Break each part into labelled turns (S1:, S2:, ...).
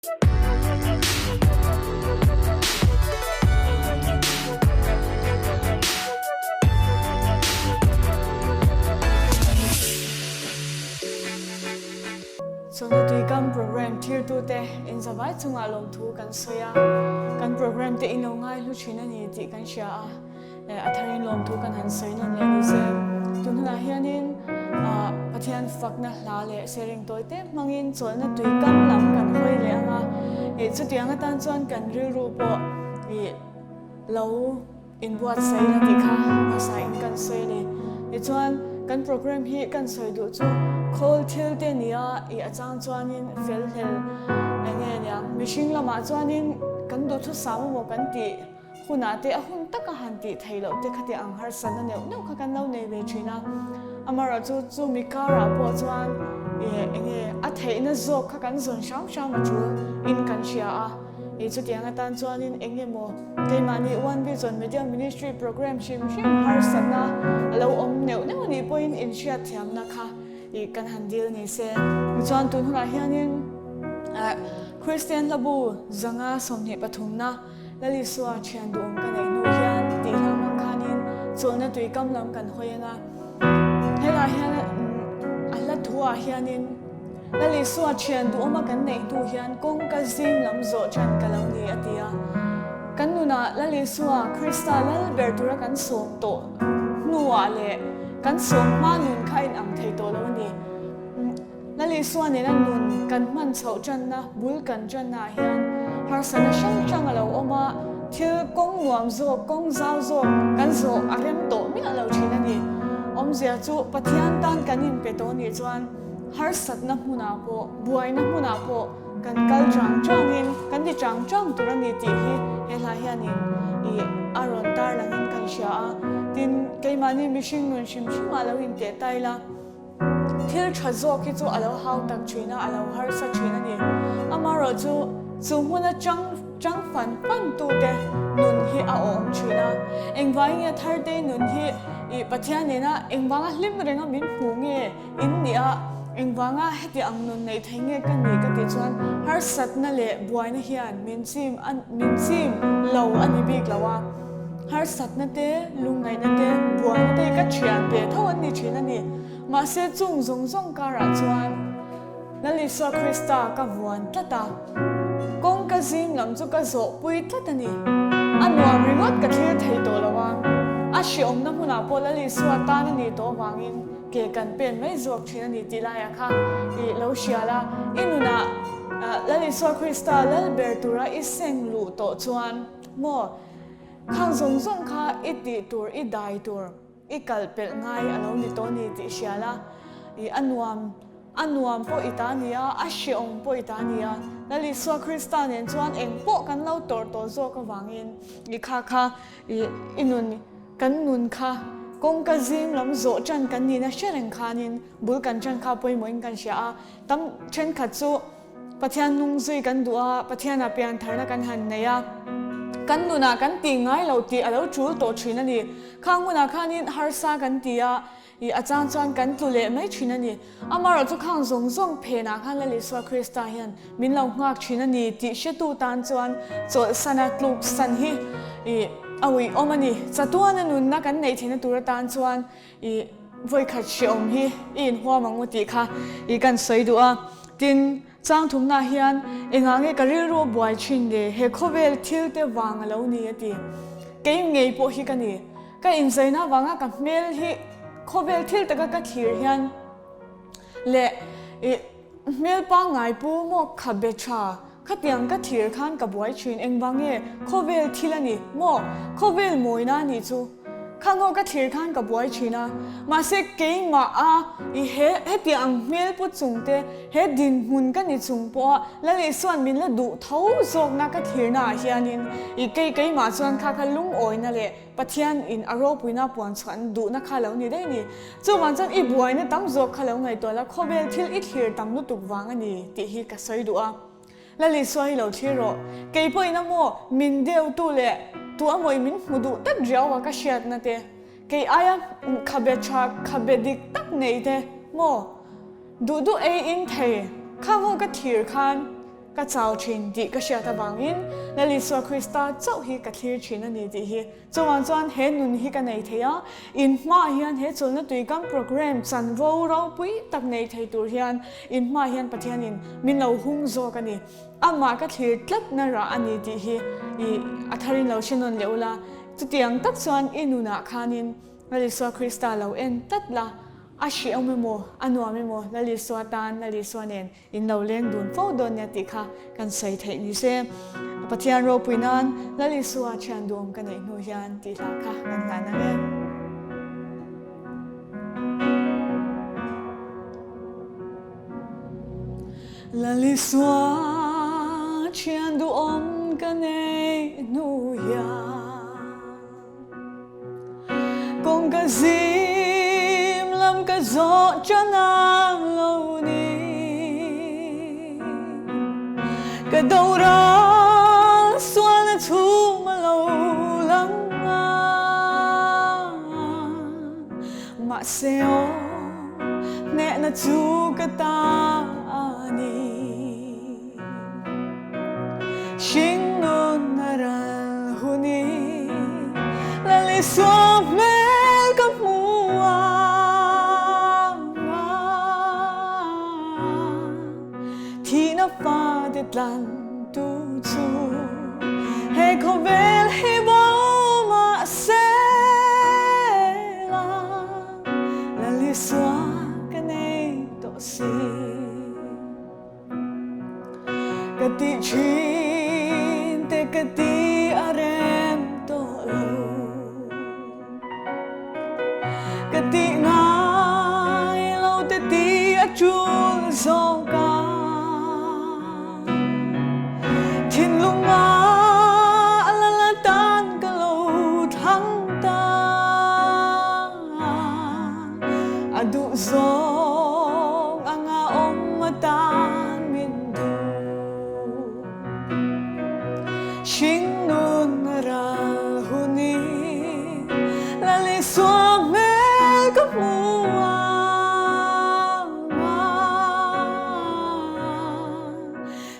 S1: Chawlhna Tuikam Programme thirtute inzavai chungah lawmthu kan sawi a, kan programme te in lo ngaihlu thin a ni tih kan hria a. A tharin lawmthu kan han sawi nawn leh ni se. Tun hunah hianin Pathian fakna hla leh sharing tawi te hmangin chawlhna tui kam lam kan hawi leh ang a, chutiang atan chuan kan rilru pawh lo inbuatsaih la tih kha hmasa in kan sawi a ni. Tichuan kan program hi kan sawi duh chu khawl thil te nia a chang chuanin fel hlel eng nge niang mihring lamah chuanin kan duhthusam emaw kan tih Hunah te a hun taka han tih theih loh te khati ang harsatna neuh neuh kha kan lo nei ve thin a, amaherawhchu chu mi karah pawh chuan ih eng nge a theihna zawk kha kan zawn hram hram a tul in kan hria a, ih chutiang atan chuanin eng nge maw keimahni One Vision Media Ministry program hrim hrim harsatna a lo awm neuh neuh anih pawhin inhriatthiamna kha ih kan han dil ni se. Tichuan tun hunah hianin Kristian hlabu zanga 23na Lalisua thian duhawm ka neih hnu hian tih hla hmang khanin chawlhna tui kam lam kan hawi ang a. Helaiah hian a hla thuah hianin Lalisua thian duhawma kan neih hnu hian kawngka zim lam zawh ṭan ka lo ni a ti a. Kan nunah Lalisua Krista lal ber tura kan sawm tawh hnuah leh kan sawm hma nun kha a inang thei tawh lo a ni. Lal Isua nena nun kan hman chhoh ṭanna, bul kan ṭannaah hian harsatna hrang hrang a lo awm a, thil kawng nuam zawk, kawng zau zawk kan zawh a rem tawh miah lo ṭhin a ni. Awmzia chu Pathian tan kan inpe tawh nih chuan harsatna hmunah pawh, buaina hmunah pawh kan kal chang changin, kan ti chang chang tur a ni tih hi he hla hianin ih a rawn tarlangin kan hria a. Tin, keimahni mihring nun hrim hrimah lo inteh ta ila, Thil tha zawk hi chu a lo hau tak thin a, a lo harsa thin a ni. Amaherawh chu, chu hmuna chang chang fan fan tute nun hi a awm thin a. Engvangin nge Thartei nun hi ih Pathian nena engvanga hlim renga min hmu nge in nih a, engvanga heti ang nun neih thei nge ka nih ka tih chuan harsatna leh buaina hian min chim a min chim lo a ni bik lo a. Harsatna te, lungngaihna te, buaina te hi ka thian ve tho an ni thin a ni. Mahse chung zawng zawng karah chuan Lal Isua Krista ka vuan tlat a, kawngka zing lam chu ka zawhpui tlat a ni. A nuam ringawt ka thlir thei tawh lo a, a hreawmna hmunah pawh Lal Isua tan a nih tawh avangin ke kan pen mai zawk thin a ni tih laiah kha i lo hria la, i nunah Lal Isua Krista lal ber tura i seng luh tawh chuan maw Khang zawng zawng kha i tih tur, i dai tur, i kal pelh ngai a lo ni tawh ni tih hria la, i a nuam, a nuam pawh i ta ni a, a hreawm pawh i ta ni a. Lal Isua Krista nen chuan eng pawh kan lo tawrh tawh zawk avangin i kha kha i i nun, kan nun kha kawngka zim lam zawh ṭan kan nihna hre reng khanin bul kan ṭan kha pawimawhin kan hria a, tam ṭhenkhat chu Pathian hnung zui kan duh a, Pathianah piantharna kan han nei a, kan nunah kan tih ngai lo tih a lo tul tawh thin a ni. Khang hunah khanin harsa kan ti a, ih a chang chuan kan tlu leh mai thin a ni. Amaherawh chu khang zawng zawng phenah khan Lal Isua Krista hian min lo nghak thin a ni tih hretu tan chuan chawlhsana tluksan hi ih a uiawm a ni. Chatuana nunna kan neih theihna tur atan chuan I vawikhat hreawm hi i inhuam ang u tih kha i kan sawi duh a. Tin, chang thumnaah hian engah nge ka rilru a buai thin le, he khawvel thil te vang a lo ni a ti. Kei ngei pawh hi ka ni. Ka inzaina avanga ka hmel hi khawvel thil taka ka thlir hian leh i hmel pangngai pu maw khabe tha Khatiang ka thlir khan ka buai thin engvang nge khawvel thil a ni maw khawvel mawina a nih chu kha ngaw ka thlir khan ka buai thin a mahse keimah a i he hetiang ang hmel pu chung te he dinhmun ka ni chung pawh a Lal-Isuan min la duh tho zawkna ka thlirna ah hianin i kei keimah chuan kha kha lungawina leh Pathian in a ropuina puan chhuah an duhna kha lo ni daih ni. Chuvang chuan i buaina tam zawk kha lo ngaihtuah la, khawvel thil i thlir tam lutuk vang a ni tih hi ka sawi duh a. Lal Isua hi lo thlir rawh. Kei pawhin a maw min deutu leh tu a maw i min hmu duh tlat riau a ka hriatna te, kei aia khabe tha khabe dik tak nei te maw duh duh ei in thei khang ho ka thlir khan. Ka chau thin tih ka hriat avangin Lal Isua Krista chauh hi ka thlir thin a ni tih hi. Chuvang chuan he nun hi ka nei thei a, in hmaah hian he chawlhna tuikam programme chanvo ropui tak nei thei tur hian in hmaah hian Pathianin min lo hung zawk a ni. Amah ka thlir tlatna rah a ni tih hi i a tharin lo hre nawn leh ula, chutiang tak chuan i nunah khanin Lal Isua Krista lo en tlat la, a hrehawm emaw, a nuam emaw Lal Isua tan, Lal Isua nen In lo leng dun fo dawn nia tih kha kan sawi theih ni se. Pathian ropui nan Lal Isua thian duam ka neih hnu hian tih hla kha kan hlan ang e. Lal Isua thian duhawm ka neih hnu hian. Kawng ka zim lam ka zawh tan a lo ni. Ka doral sualna chhum a lo lang a. Mahse aw, hnehna chu ka ta a ni. Hringnun a ral hun i Lal Isua hmel ka hmu ang a, Thihna fate tlan tu chu he khawvel hi bo mah se la, Lal Isua ka nei tawh si. Ka tih thin te ka ti a rem tawh lo. Ka tih ngai lo te ti a tul zawk a. Thinlung ah a la la tan ka lo thlang ta. A duh zawng anga awm atan min duh. Hringnun a ral hun i Lal Isua hmel ka hmu ang a.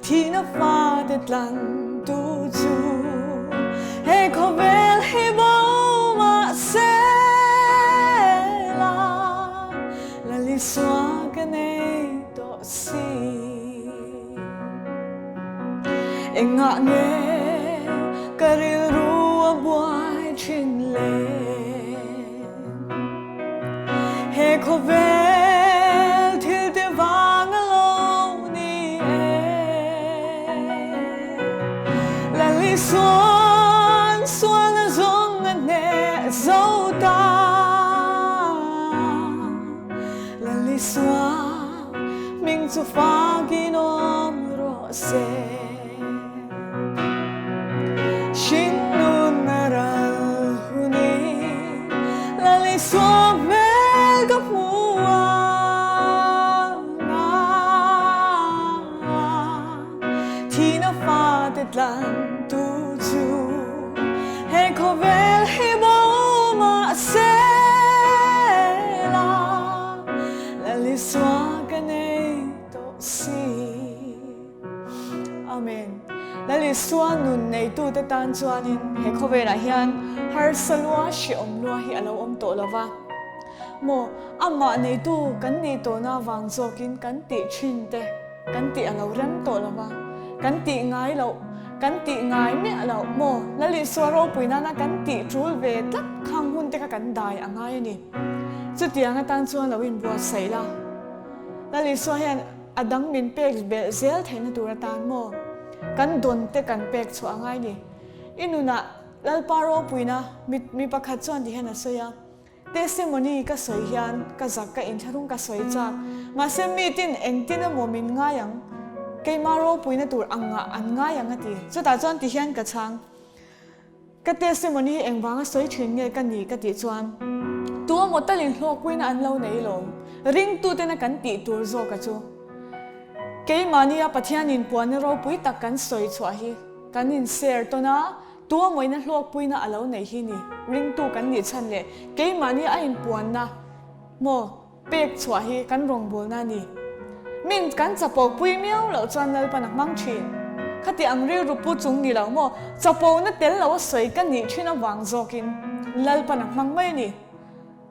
S1: Thihna fate tlan tu chu he khawvel hi bo mah se la, Lal Isua ka nei tawh si. Engah nge ka rilru a buai thin le? He khawvel thil te vang a lo ni e. Lal Isuan sual a zawng a hneh zo ta. Lal Isua hming chu fakin awm rawh se. Hringnun a ral hun i Lal Isua hmel ka hmu ang a, Thihna fate tlan tu chu he khawvel hi bo mah se la, Lal Isua ka nei tawh si. Amen. Lal Isua nun neitute tan chuanin he khawvelah hian harsa lua, hrehawm lua hi a lo awm tawh lo va. Maw, amah neitu kan nih tawhna vang zawkin kan tih thin te kan tih a lo rem tawh lo va. Kan tih ngai loh, kan tih ngai miah loh maw, Lal Isua ropui nana kan tih tul ve tlat khang hun te kha kan dai a ngai a ni. Chutiang atan chuan lo inbuatsaih la. Lal Isua hian A dang min pek belh zel theihna tur atan maw? Kan dawn te kan pek chhuah a ngai ni. I nunah Lalpa ropuina mi mi pakhat chuan ti hian a sawi a, Testimony ka sawi hian ka zak ka inthlahrung ka sawi chak, mahse mi tin engtin emaw min ngai ang, keimah ropuina tur angah an ngai ang a ti. Chutah chuan ti hian ka chhang. Ka testimony hi engvanga sawi thin nge ka ni ka tih chuan tu emaw talin hlawkpuina an lo nei lo. Ringtutena kan tih tur zawka chu keimahnia Pathianin puanna ropui tak kan sawi chhuah hi kan in share tawn a, tu emawina hlawkpuina a lo nei hi ni ringtu kan nih chhan leh keimahnia a inpuanna maw pek chhuah hi kan rawngbawlna a ni. Min kan chapo pui miau loh chuan Lalpan a hmang thin. Khati ang rilru pu chung ni lo maw? Chapona tel lo a sawi ka nih thin avang zawkin Lalpan a hmang mai a ni.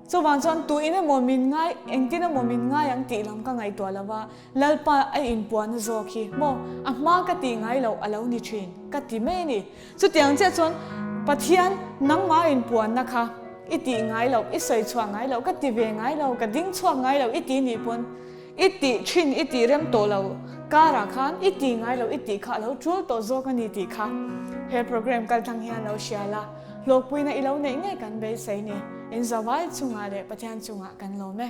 S1: Chuvang chuan tu in emaw min ngai, engtin emaw min ngai ang tih lam ka ngaihtuah lo va, Lalpa a inpuahna zawk hi maw a hma ka tih ngai loh a lo ni thin ka ti mai a ni. Chutiang chiah chuan Pathian nangmah inpuanna kha i tih ngai loh, i sawi chhuah ngai loh, ka ti ve ngai lo, ka ding chhuak ngai lo i ti nih pawn i tih thin i tih rem tawh lo karah khan i tih ngai loh i tih kha a lo tul tawh zawk a ni tih kha he program kaltlang hian lo hria la, hlawkpuina i lo neih ngei kan beisei ni. Inzavai chungah leh Pathian chungah kan lawm e.